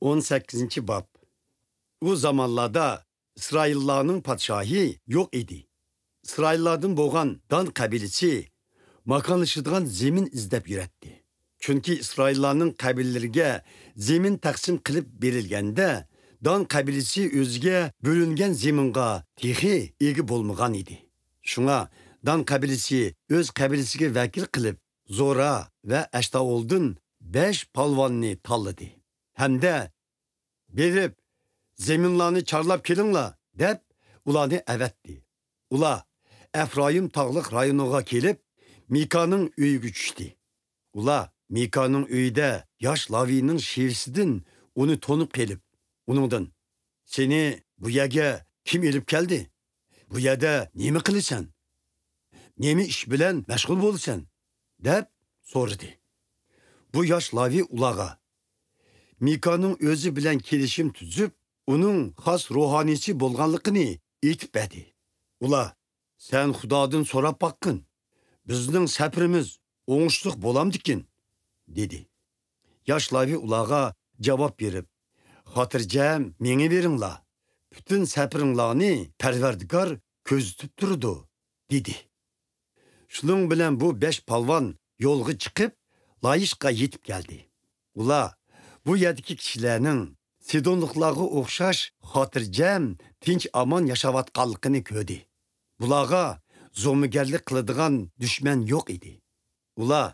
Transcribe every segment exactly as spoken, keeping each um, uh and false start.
ئون سەككىزىنچى باب. ئۇ زامانلاردا ئىسرائىللارنىڭ پادىشاھى يوق ئىدى. ئىسرائىللاردىن بولغان دان قەبىلىسى ماكانلىشىدىغان زېمىن ئىزدەپ يۈرەتتى. چۈنكى ئىسرائىللارنىڭ قەبىلىلىرىگە زېمىن تەقسىم قىلىپ بېرىلگەندە، دان قەبىلىسى ئۆزىگە بۆلۈنگەن زېمىنغا تېخى ئىگە بولمىغان ئىدى. شۇڭا دان قەبىلىسى ئۆز قەبىلىسىگە ۋەكىل قىلىپ، زورا ۋە ئەشتائولدىن بەش پالۋاننى تاللىدى ھەمدە «بېرىپ، زېمىنلارنى چارلاپ كېلىڭلار» دەپ، ئۇلارنى ئەۋەتتى. ئۇلار ئەفرايىم تاغلىق رايونىغا كېلىپ، مىكانىڭ ئۆيىگە چۈشتى. ئۇلار مىكانىڭ ئۆيىدە ياش لاۋىنىڭ شېۋىسىدىن ئۇنى تونۇپ قېلىپ، ئۇنىڭدىن: «سېنى بۇ يەرگە كىم ئېلىپ كەلدى؟ بۇ يەردە نېمە قىلىسەن؟ نېمە ئىش بىلەن مەشغۇل بولىسەن؟» دەپ سورىدى. بۇ ياش لاۋى ئۇلارغا: «مىكانىڭ ئۆزى بىلەن كېلىشىم تۈزۈپ، ئۇنىڭ خاس روھانىيسى بولغانلىقىنى ئېيتىپ بەردى.» ئۇلار: «سەن خۇدادىن سوراپ باققىن، بىزنىڭ سەپىرىمىز ئوڭۇشلۇق بولامدىكىن؟» دېدى. ياش لاۋى ئۇلارغا جاۋاب بېرىپ: «خاتىرجەم مېڭىۋېرىڭلار، پۈتۈن سەپىرىڭلارنى پەرۋەردىگار كۆزىتىپ تۇرىدۇ» دېدى. شۇنىڭ بىلەن بۇ بەش پالۋان يولغا چىقىپ، لايىشقا يېتىپ كەلدى. ئۇلار بۇ يەردىكى كىشىلەرنىڭ سىدونلۇقلارغا ئوخشاش خاتىرجەم، تىنچ-ئامان ياشاۋاتقانلىقىنى كۆردى. بۇلارغا زومىگەرلىك قىلىدىغان دۈشمەن يوق ئىدى. ئۇلار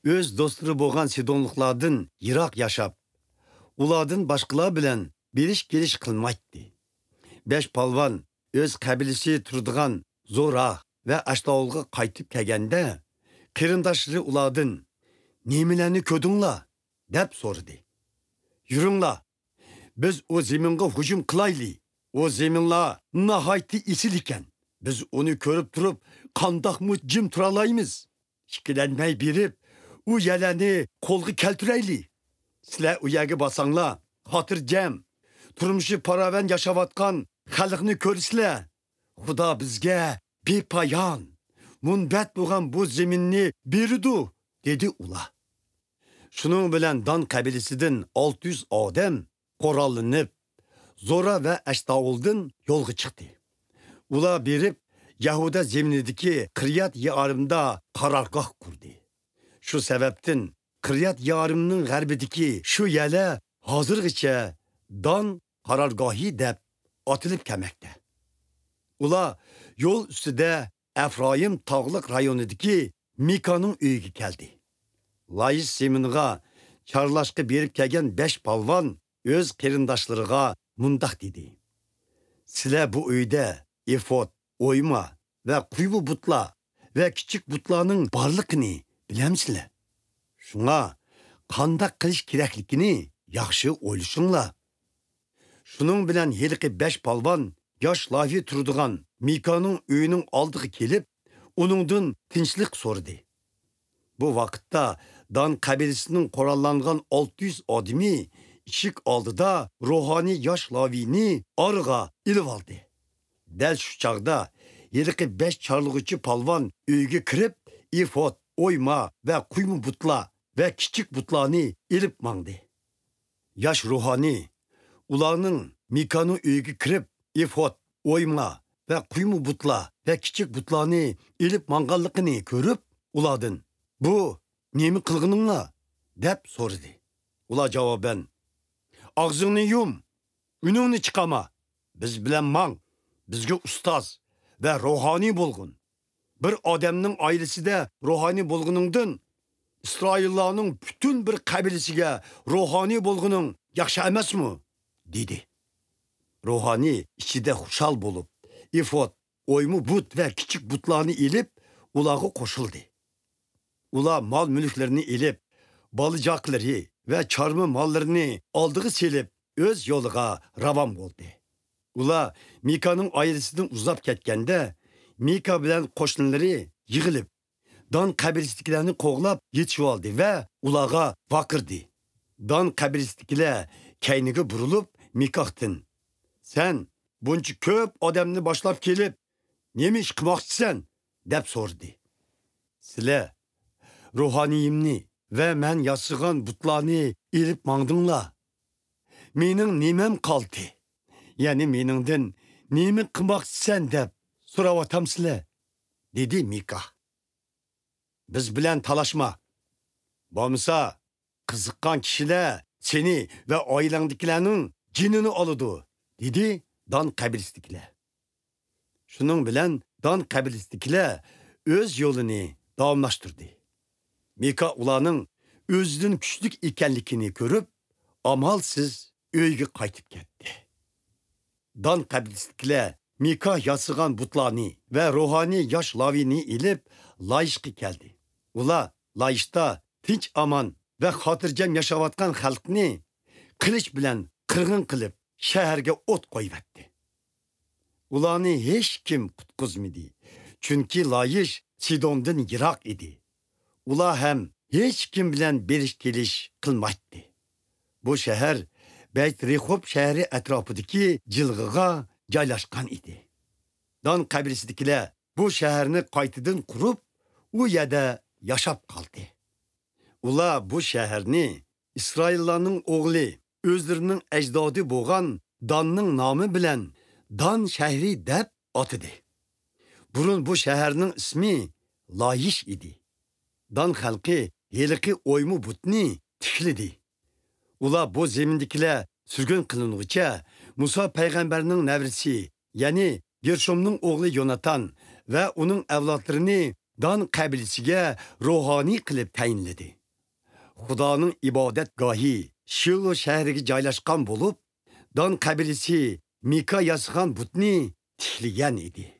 ئۆز دوستلىرى بولغان سىدونلۇقلاردىن يىراق ياشاپ، ئۇلاردىن باشقىلار بىلەن بېرىش-كېلىش قىلمايتتى. بەش پالۋان ئۆز قەبىلىسى تۇرىدىغان زورا ۋە ئەشتاولغا قايتىپ كەلگەندە، قېرىنداشلىرى ئۇلاردىن: «نېمىلەرنى كۆردۈڭلار؟» دەپ سورىدى. «يۈرۈڭلار، بىز ئۇ زېمىنغا ھۇجۇم قىلايلى. ئۇ زېمىنلار ناھايىتى ئېسىل ئىكەن. بىز ئۇنى كۆرۈپ تۇرۇپ، قانداقمۇ جىم تۇرالايمىز؟ ئىككىلەنمەي بېرىپ، ئۇ يەرلەرنى قولغا كەلتۈرەيلى. سىلەر ئۇ يەرگە بارساڭلار، خاتىرجەم، تۇرمۇشى پاراۋان ياشاۋاتقان خەلقنى كۆرىسىلەر. خۇدا بىزگە بىپايان، مۇنبەت بولغان بۇ زېمىننى بېرىدۇ» دېدى ئۇلار. شۇنىڭ بىلەن دان قەبىلىسىدىن ئالتە يۈز ئادەم قوراللىنىپ، زورا ۋە ئەشتاۋۇلدىن يولغا چىقتى. ئۇلار بېرىپ، يەھۇدا زېمىنىدىكى قىريات يېئارىمدا قارارگاھ قۇردى. شۇ سەۋەبتىن قىريات يېئارىمنىڭ غەربىدىكى شۇ يەرلەر ھازىرغىچە دان قارارگاھى دەپ ئاتىلىپ كەلمەكتە. ئۇلار يول ئۈستىدە ئەفرايىم تاغلىق رايونىدىكى مىكانىڭ ئۆيىگە كەلدى. لايىش زېمىنىغا چارلاشقا بېرىپ كەلگەن بەش پالۋان ئۆز قېرىنداشلىرىغا مۇنداق دېدى: «سىلەر بۇ ئۆيدە ئېفود، ئويما ۋە قۇيما بۇتلار ۋە كىچىك بۇتلارنىڭ بارلىقىنى بىلەمسىلەر؟ شۇڭا قانداق قىلىش كېرەكلىكىنى ياخشى ئويلىشىڭلار.» شۇنىڭ بىلەن ھېلىقى بەش پالۋان ياش لاۋى تۇرىدىغان مىكانىڭ ئۆيىنىڭ ئالدىغا كېلىپ، ئۇنىڭدىن تىنچلىق سورىدى. بۇ ۋاقىتتا دان قەبىلىسىنىڭ قوراللانغان ئالتە يۈز ئادىمى ئىشىك ئالدىدا روھانىي ياش لاۋىنى ئارىغا ئېلىۋالدى. دەل شۇ چاغدا ھېلىقى بەش چارلىغۇچى پالۋان ئۆيگە كىرىپ، ئېفود، ئويما ۋە قۇيما بۇتلار ۋە كىچىك بۇتلارنى ئېلىپ ماڭدى. ياش روھانىي ئۇلارنىڭ مىكانىڭ ئۆيىگە كىرىپ، ئېفود، ئويما ۋە قۇيما بۇتلار ۋە كىچىك بۇتلارنى ئېلىپ ماڭغانلىقىنى كۆرۈپ، ئۇلاردىن: «بۇ نېمە قىلغىنىڭلار؟» دەپ سورىدى. ئۇلار جاۋابەن: «ئاغزىڭنى يۇم، ئۈنۈڭنى چىقارما، بىز بىلەن ماڭ، بىزگە ئۇستاز ۋە روھانىي بولغىن. بىر ئادەمنىڭ ئائىلىسىدە روھانىي بولغىنىڭدىن، ئىسرائىللارنىڭ پۈتۈن بىر قەبىلىسىگە روھانىي بولغىنىڭ ياخشى ئەمەسمۇ؟» دېدى. روھانىي ئىچىدە خۇشال بولۇپ، ئېفود، ئويما بۇت ۋە كىچىك بۇتلارنى ئېلىپ، ئۇلارغا قوشۇلدى. ئۇلار مال-مۈلۈكلىرىنى ئېلىپ، بالا-چاقىلىرى ۋە چارما ماللىرىنى ئالدىغا سېلىپ، ئۆز يولىغا راۋان بولدى. ئۇلار مىكانىڭ ئائىلىسىدىن ئۇزاپ كەتكەندە، مىكا بىلەن قوشنىلىرى يىغىلىپ، دان قەبىلىسىدىكىلەرنى قوغلاپ يېتىشىۋالدى ۋە ئۇلارغا ۋارقىرىدى. دان قەبىلىسىدىكىلەر كەينىگە بۇرۇلۇپ، مىكاھتىن: «سەن بۇنچە كۆپ ئادەمنى باشلاپ كېلىپ، نېمە ئىش قىلماقچىسەن؟» دەپ سورىدى. «سىلەر روھانىيىمنى ۋە مەن ياسىغان بۇتلارنى ئېلىپ ماڭدىڭلار. مېنىڭ نېمەم قالدى؟ يەنى مېنىڭدىن نېمە قىلماقچىسەن دەپ سوراۋاتامسىلەر؟» دېدى مىكا. «بىز بىلەن تالاشما. بولمىسا، قىزىققان كىشىلەر سېنى ۋە ئائىلەڭدىكىلەرنىڭ جېنىنى ئالىدۇ»، دېدى دان قەبىلىسىدىكىلەر. شۇنىڭ بىلەن دان قەبىلىسىدىكىلەر ئۆز يولىنى داۋاملاشتۇردى. مىكا ئۇلارنىڭ ئۆزىدىن كۈچلۈك ئىكەنلىكىنى كۆرۈپ، ئامالسىز ئۆيىگە قايتىپ كەتتى. دان قەبىلىسىدىكىلەر مىكا ياسىغان بۇتلارنى ۋە روھانىي ياش لاۋىنى ئېلىپ، لايىشقا كەلدى. ئۇلار لايىشتا تىنچ-ئامان ۋە خاتىرجەم ياشاۋاتقان خەلقنى قىلىچ بىلەن قىرغىن قىلىپ، شەھەرگە ئوت قويۇۋەتتى. ئۇلارنى ھېچكىم قۇتقۇزمىدى، چۈنكى لايىش سىدوندىن يىراق ئىدى. ئۇلار ھەم ھېچكىم بىلەن بېرىش-كېلىش قىلمايتتى. بۇ شەھەر بەيترېخوب شەھىرى ئەتراپىدىكى جىلغىغا جايلاشقان ئىدى. دان قەبىلىسىدىكىلەر بۇ شەھەرنى قايتىدىن قۇرۇپ، ئۇ يەردە ياشاپ قالدى. ئۇلار بۇ شەھەرنى ئىسرائىللارنىڭ ئوغلى، ئۆزلىرىنىڭ ئەجدادى بولغان داننىڭ نامى بىلەن دان شەھىرى دەپ ئاتىدى. بۇرۇن بۇ شەھەرنىڭ ئىسمى لايىش ئىدى. دان خەلقى ھېلىقى ئويما بۇتنى تىكلىدى. ئۇلار بۇ زېمىندىكىلەر سۈرگۈن قىلىنغۇچە مۇسا پەيغەمبەرنىڭ نەۋرىسى، يەنى گېرشومنىڭ ئوغلى يوناتان ۋە ئۇنىڭ ئەۋلادلىرىنى دان قەبىلىسىگە روھانىي قىلىپ تەيىنلىدى. خۇدانىڭ ئىبادەتگاھى شىلو شەھىرىگە جايلاشقان بولۇپ، دان قەبىلىسى مىكا ياسىغان بۇتنى تىكلىگەن ئىدى.